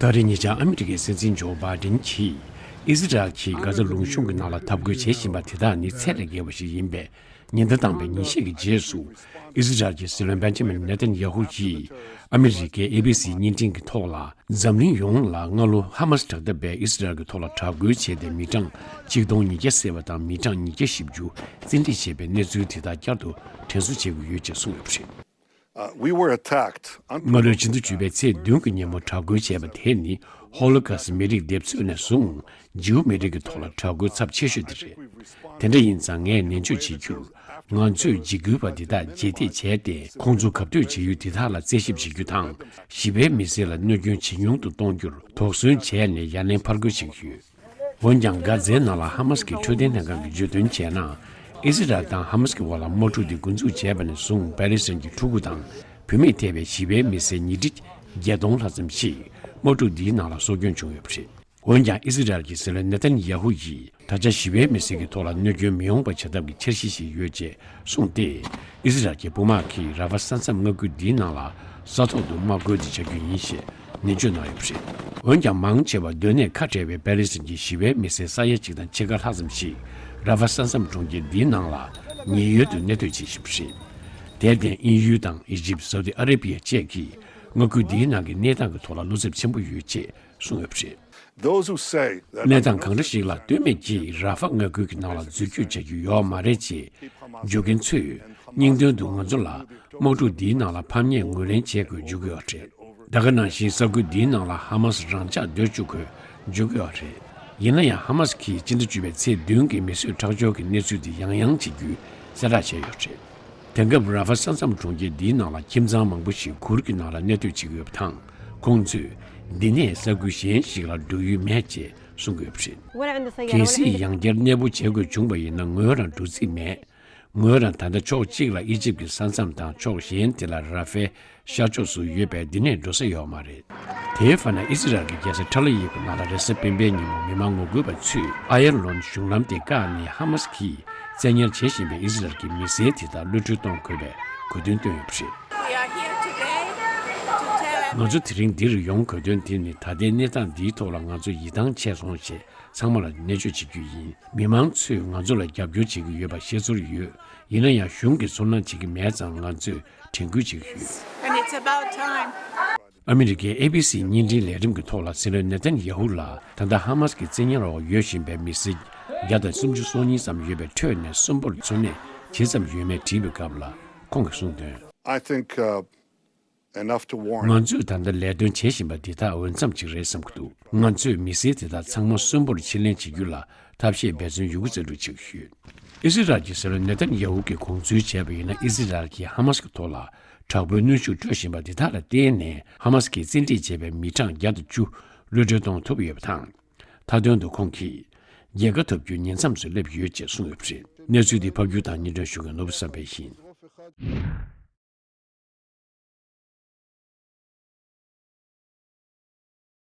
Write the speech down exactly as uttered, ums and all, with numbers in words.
ད་རེས་ཉེ་ཆར་ཨ་མི་རི་ཀའི་སྲིད་འཛིན་ཇོ་བྷའི་ཌེན་གྱིས་ཨི་ཟི་རལ་གྱིས་གྷ་ཛ་ལུང་གཤོང་གི་ནང་ལ་འཐབ་རྒོལ་བྱེད་བཞིན་པ་དེ་དག་ནི་ཚད་ལས་བརྒལ་བ་ཞིག་ཡིན་པའི་ཉེན་བརྡ་བཏང་པའི་ཉིན་ཤས་ཀྱི་རྗེས་སུ། ཨི་ཟི་རལ་གྱི་སྲིད་བློན་བེན་ཇ་མིན་ནེ་ཐན་ཡ་ཧུ་ཡིས་ཨ་མི་རི་ཀའི་ཨེ་བྷི་སི་བརྙན་འཕྲིན་གྱི་ཐོག་ལ། འཛམ་གླིང་ཡོངས་ལ་སྔ་ལོ་ཧ་མ་སི་དྲག་འཐབ་པས་ཨི་ཟི་རལ་གྱི་ཐོག་ལ་དྲག་རྒོལ་བྱས་ཏེ་མི་གྲངས་ཆིག་སྟོང་ཉིས་བརྒྱ་བསད་པ་དང་མི་གྲངས་ཉིས་བརྒྱ་བཞི་བཅུ་བཙན་ཁྲིད་བྱས་པའི་གནས་ཚུལ་དེ་དག་བསྐྱར་དུ་དྲན་གསོ་བྱེད་དགོས་ཡོད་ཅེས་གསུངས་ཡོད་པ་རེད། Uh, we were attacked སྔ་ལོའི་ཕྱི་ཟླ་བཅུ་པའི་ཚེས་བདུན་གྱི་ཉིན་མོ་དྲག་རྒོལ་བྱས་པ་དེ་ནི་ཧོ་ལོ་ཁ་སི་མི་རིགས་སྡེབ་འཚོལ་ནས་བཟུང་ཇིའུ་མི་རིགས་ཀྱི་ཐོག་ལ་དྲག་རྒོལ་ཚབས་ཆེ་ཤོས་དེ་རེད། དེ་འདྲ་ཡིན་ཙང་ངས་ནན་བརྗོད་བྱེད་རྒྱུར། ང་ཚོས་འཇིགས་སྐུལ་བ་འདི་དག་རྗེས་འདེད་བྱས་ཏེ་ཁོང་ཚོ་གབ་གཏོད་བྱེད་ཡུལ་དེ་དག་ལ་རྩད་ཞིབ་བྱེད་རྒྱུ་དང་། ཞི་བའི་མི་སེར་ལ་གནོད་སྐྱོན་ཇེ་ཉུང་དུ་གཏོང་རྒྱུར་དོགས་ཟོན་བྱས་ནས་ཡ་ལན་ཕར་རྒོལ་བྱེད་ཀྱི་ཡོད། འོན་ཀྱང་། གྷ་ཛའི་ནང་ལ་ཧ་མ་སི་ཀྱི་འཕྲོད་བསྟེན་ལྷན་ཁང་གིས་བརྗོད་དོན་བྱས་ན། ཨི་ཟི་རལ་དང་ཧ་མ་སི་ཀྱི་དབར་ལ་དམག་འཁྲུག་འདི་འགོ་འཛུགས་བྱས་པ་ནས་བཟུང་པེ་ལི་སི་ཐན་གྱི་ཕྲུ་གུ་དང་བུད་མེད་ཐེ་བའི་ཞི་བའི་མི་སེར་ཉིས་ཁྲི་བརྒྱད་སྟོང་ལྷག་ཙམ་ཞིག་དམག་འཁྲུག་འདིའི་ནང་ལ་སྲོག་སྐྱོན་བྱུང་ཡོད་པ་རེད། འོན་ཀྱང་ཨི་ཟི་རལ་གྱི་སྲིད་བློན་ནེ་ཐན་ཡ་ཧུ་ཡིས་ད་ཆ་ཞི་བའི་མི་སེར་གྱི་ཐོག་ལ་གནོད་སྐྱོན་མི་ཡོང་པ་བྱ་ཐབས་ཀྱི་འཆར་གཞི་ཞིག་ཡོད་ཅེས་གསུངས་ཏེ། ཨི་ཟི་རལ་གྱི་དཔུང་དམག་གིས་ར་ཧྥ་ས་མཚམས་མངའ་ཁུལ་འདིའི་ནང་ལ་ས་ཐོག་ཏུ་དམག་རྒོལ་འདི་བྱ་རྒྱུ་ཡིན་ཞེས་ནན་བརྗོད་གནང་ཡོད་པ་རེད། འོན་ཀྱང་། མང་ཆེ་བ་སྡོད་གནས་ཁ་བྲལ་བའི་པེ་ལི་སི་ཐན་གྱི་ཞི་བའི་མི་སེར་ས་ཡ་གཅིག་དང་ཕྱེད་ཀ་ལྷག་ཙམ་ཞིག་ར་ཧྥ་ས་མཚམས་གྲོང་ཁྱེར་འདིའི་ནང་ལ་ཉེན་གཡོལ་དུ་གནས་སྡོད་བྱེད་བཞིན་པ་རེད། དེར་བརྟེན། དབྱིན་ཡུལ་དང་ཨི་ཇིབ། སའུ་ཏི་ཨ་རེ་བི་ཡ་བཅས་ཀྱིས་མངའ་ཁུལ་འདིའི་ནང་གི་གནས་སྟངས་ཀྱི་ཐོག་ལ་བློ་འཚབ་ཆེན་པོ་ཡོད་ཅེས་གསུངས་ཡོད་པ་རེད། Those who say that གནས་སྟངས་གང་འདྲ་ཞིག་ལ་ལྟོས་མེད་ཀྱིས་ར་ཧྥ་མངའ་ཁུལ་གྱི་ནང་ལ་འཛུལ་སྐྱོད་བྱ་རྒྱུ་ཡོད་མ་རེད་ཅེས་བརྗོད་མཁན་ཚོས་སྙིང་དོན་དུ་ང་ཚོ་ལ་དམག་འཁྲུག་འདིའི་ནང་ལ་ཕམ་ཉེས་ངོས་ལེན་བྱེད་དགོས་བརྗོད་ཀྱི་ཡོད་རེད། ད་ག་ནང་བཞིན་ས་ཁུལ་འདིའི་ནང་ལ་ཧ་མ་སི་རང་འཇགས་སྡོད་བཅུག་དགོས་བརྗོད་ཀྱི་ཡོད་རེད། ཡིན་ན་ཡང་ཧ་མ་སི་གིས་སྤྱི་ཟླ་བཅུ་པའི་ཚེས་བདུན་གྱི་མི་གསོད་ཁྲག་སྦྱོར་གྱི་གནས་ཚུལ་འདི་ཡང་ཡང་བྱེད་རྒྱུའི་གསལ་བསྒྲགས་བྱས་ཡོད་རེད། དེང་སྐབས་ར་ཧྥ་ས་མཚམས་གྲོང་ཁྱེར་འདིའི་ནང་ལ་ཁྱིམ་ཚང་མང་པོ་ཞིག་གུར་གྱི་ནང་ལ་གནས་སྡོད་བྱེད་ཀྱི་ཡོད་པ་དང་། ཁོང་ཚོས་འདི་ནས་ས་ཁུལ་གཞན་ཞིག་ལ་འགྲོ་ཡུལ་མེད་ཅེས་གསུང་གི་ཡོད་པ་རེད། གལ་སྲིད་ཡང་བསྐྱར་གནས་སྤོ་བྱེད་དགོས་བྱུང་བ་ཡིན་ན་ངོས་རང་འགྲོ་རྩིས་མེད། ངོས་རང་ད་ལྟ་ཕྱོགས་གཅིག་ལ་ཨི་ཇིབ་ཀྱི་ས་མཚམས་དང་ཕྱོགས་གཞན་དེ་ལ་ར་ཧྥའི་ཤར་ཕྱོགས་སུ་ཡོད་པས་འདི་ནས་འགྲོ་ས་ཡོད་མ་རེད། དེའི་ཕར་ན་ཨི་སི་རལ་གྱི་རྒྱལ་ས་ཐེལ་ཨ་ཡིབ་ནང་ལ་རེས་གཟའ་སྤེན་པའི་ཉིན་མོ་མི་མང་ངོ་རྒོལ་པ་ཚོས་ཨ་ཡར་ལན་གཞུང་ལམ་དེ་བཀག་ནས་ཧ་མ་སི་གིས་བཙན་ཉར་བྱེད་བཞིན་པའི་ཨི་སི་རལ་གྱི་མི་སེར་དེ་དག་གློད་གྲོལ་གཏོང་དགོས་པའི་གོ་སྟོན་བཏོན་ཡོད་པ་རེད། We are here today to tell ང་ཚོ་དེ་རིང་འདིར་ཡོང་དགོས་དོན་དེ་ནི་ད་ལྟའི་གནས་སྟངས་འདིའི་ཐོག་ལ་ང་ཚོ་ཡིད་ཐང་ཆད་སོང་ཞེས་ཚང་མ་ལ་ནན་བརྗོད་བྱེད་རྒྱུ་ཡིན། མི་མང་ཚོས་ང་ཚོ་ལ་རྒྱབ་སྐྱོར་བྱེད་ཀྱི་ཡོད་པ་ཤེས་ཚོར་ཡོད། ཡིན་ན་ཡང་གཞུང་གིས་ཚུར་སྣང་བྱེད་ཀྱི་མེད་ཙང་ང་ཚོས་དྲན་སྐུལ་བྱེད་ཀྱི་ཡོད། And it's about time. ཨ་མི་རི་ཀའི་ཨེ་བྷི་སི་བརྙན་འཕྲིན་ལས་རིམ་གྱི་ཐོག་ལ་སྲིད་བློན་ནེ་ཐན་ཡ་ཧུ་ལ་ད་ལྟ་ཧ་མ་སི་གི་བཙན་ཉར་འོག་ཡོད་བཞིན་པའི་མི་སེར་བརྒྱ་དང་སུམ་ཅུ་སོ་གཉིས་ཙམ་ཡོད་པའི་ཁྲོད་ནས་གསོན་པོར་འཚོ་གནས་ཇི་ཙམ་ཡོད་མེད་དྲིས་པའི་སྐབས་ལ་ཁོང་གིས་གསུངས་དོན། I think, uh, enough to warn. ང་ཚོས་ད་ལྟ་ལས་དོན་བྱེད་བཞིན་པ་འདི་དག་འོས་འཚམ་ཅིག་རེད་བསམ་གྱི་འདུག་ང་ཚོས་མི་སེར་དེ་དག་ཚང་མ་གསོན་པོར་ཕྱིར་ལེན་བྱེད་རྒྱུ་ལ་ཐབས་ཤེས་འབད་བརྩོན་ཡོད་རྒུ་རྩལ་སྤྲུགས་བྱེད་ཀྱི་ཡོད། ཨི་སི་རལ་གྱི་སྲིད་བློན་ནེ་ཐན་ཡ་ཧུ་གིས་དགོངས་ཚུལ་བྱས་པ་ཡིན་ན། ཨི་སི་རལ་གྱིས་ཧ་མ་སི་གི་ཐོག་ལ་དྲག་པོའི་གནོན་ཤུགས་སྤྲོད་བཞིན་པ་འདི་དག་ལ་བརྟེན་ནས་ཧ་མ་སི་གིས་བཙན་ཁྲིད་བྱས་པའི་མི་གྲངས་བརྒྱ་དང་བཅུ་གློད་གྲོལ་གཏོང་ཐུབ་ཡོད་པ་དང་། མཐའ་དོན་དུ་ཁོང་གིས་རྒྱལ་ཁ་ཐོབ་རྒྱུའི་ཉེ་མཚམས་སུ་སླེབས་ཡོད་ཅེས་གསུངས་ཡོད་པ་རེད། གནས་ཚུལ་འདི་ཕབ་སྒྱུར་དང་སྙན་སྒྲོན་ཞུ་མཁན་ནོར་བུ་བསམ་འཕེལ་ཡིན།